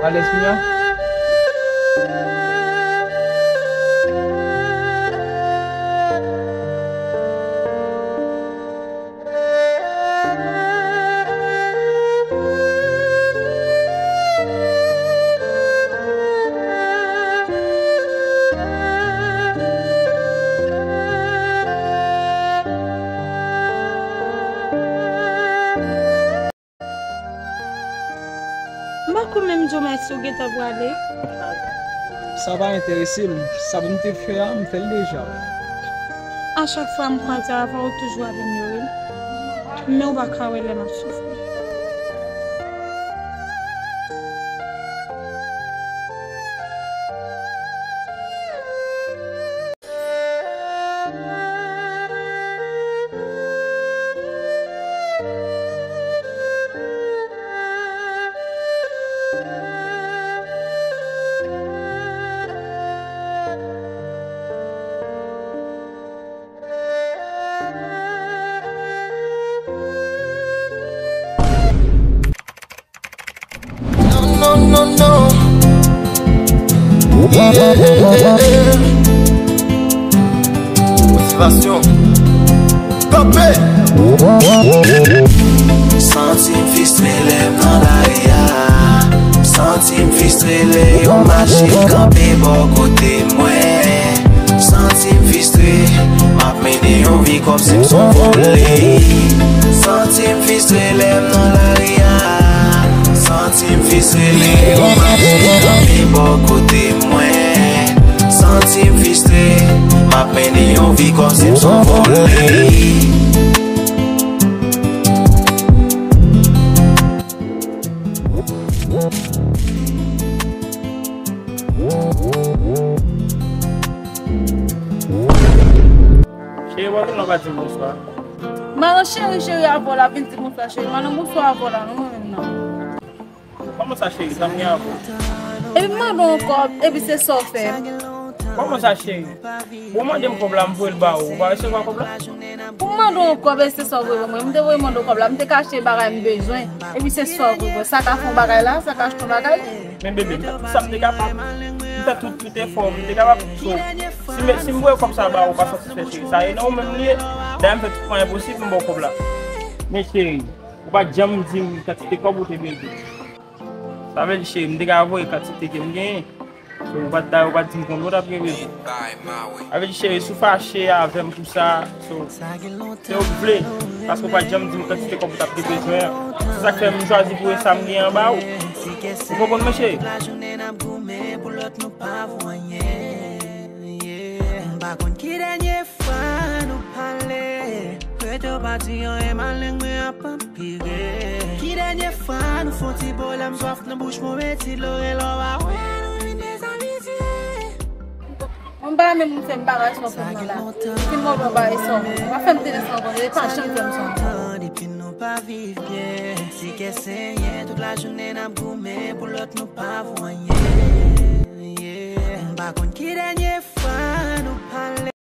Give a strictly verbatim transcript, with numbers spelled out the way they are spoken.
Alèz kounya? M pa ko menm di w mèsi, ou gentan prale. Sa pa enterese m. Sa pou m te fè a, m fè l deja. A chak fwa m kwaze avè w, ou toujou ap inyore m. Men ou pa ka wè lè m ap soufri. Non, non, non, non. Yeah, yeah, yeah, yeah. Motivasyon. Kanpe. Santi m fristre lè m nan lari a. Santi m fristre lè yon machin kanpe bò kote mwen. Santi m fristre, m ap mennen yon vi kòmsi m s on vòlè. Santi m fristre lè m nan lari a. Santi m fristre lè yon machin kanpe bò kote mwen. Santi m fristre, m ap mennen yon vi kòmsi m s on vòlè. Cheri, wè tou nan pa di m bonswa. Madan cheri, cheri avè w la vin di bonswa, cheri. Madan bonswa avè w la, non, mwen menm nan. Kòman sa, cheri? Sa m gen avè w? Epi m mande w yon kòb, epi se sa w fè. Kòman sa, cheri? Ou mande m kòb la, m voye l ba ou. Ou pa resevwa kòb la? Pou m mande w yon kòb, epi se sa w voye ban mwen. M te voye mande w kòb la, m te ka achte bagay m bezwen. Epi se sa w voye ban mwen. Sa ka fè yon bagay la, sa ka achte yon bagay. Men bebe, m fè tout sa m te kapab. M fè tout, tout efò, m te kapab. So, si m, si m voye kòb sa ba ou, ou pa satisfè, cheri. Sa e nan ou menm li ye. Dayè m fè tout mwayen posib, m ba w kòb la. Men cheri, ou pa t janm di m kantite kòb ou te bezwen. Sa vle di, cheri, m te ka voye kantite ke m genyen. So, ou pa t, ou pa t di m konbyen w t ap gen bezwen. Sa vle di, cheri, si w fache avè m pou sa, so, se ou k vle, paske ou pa t janm di m kantite kòb ou t ap gen bezwen an. Se sa k fè m chwazi voye sa m genyen an ba ou. Ou konprann mwen, cheri? M pa konn ki dènye fwa nou pale. Rete w pa di anyen, maleng mwen ap anpire. Ki dènye fwa nou fè yon ti pwoblèm, swaf nan bouch mwen, mete dlo, rele w pa wè nou vin dezabitye. Mwen pa menm moun fè m bagay sa w fè m nan la. Si m mande w bagay sa w, w pa fè m tande sa ankò, e pa janm fè m sa ankò. Depi nou pa viv byen, ti kè senyen, tout lajounen n ap goumen pou lòt nou pa vo anyen. M pa konn ki dènye fwa nou pale.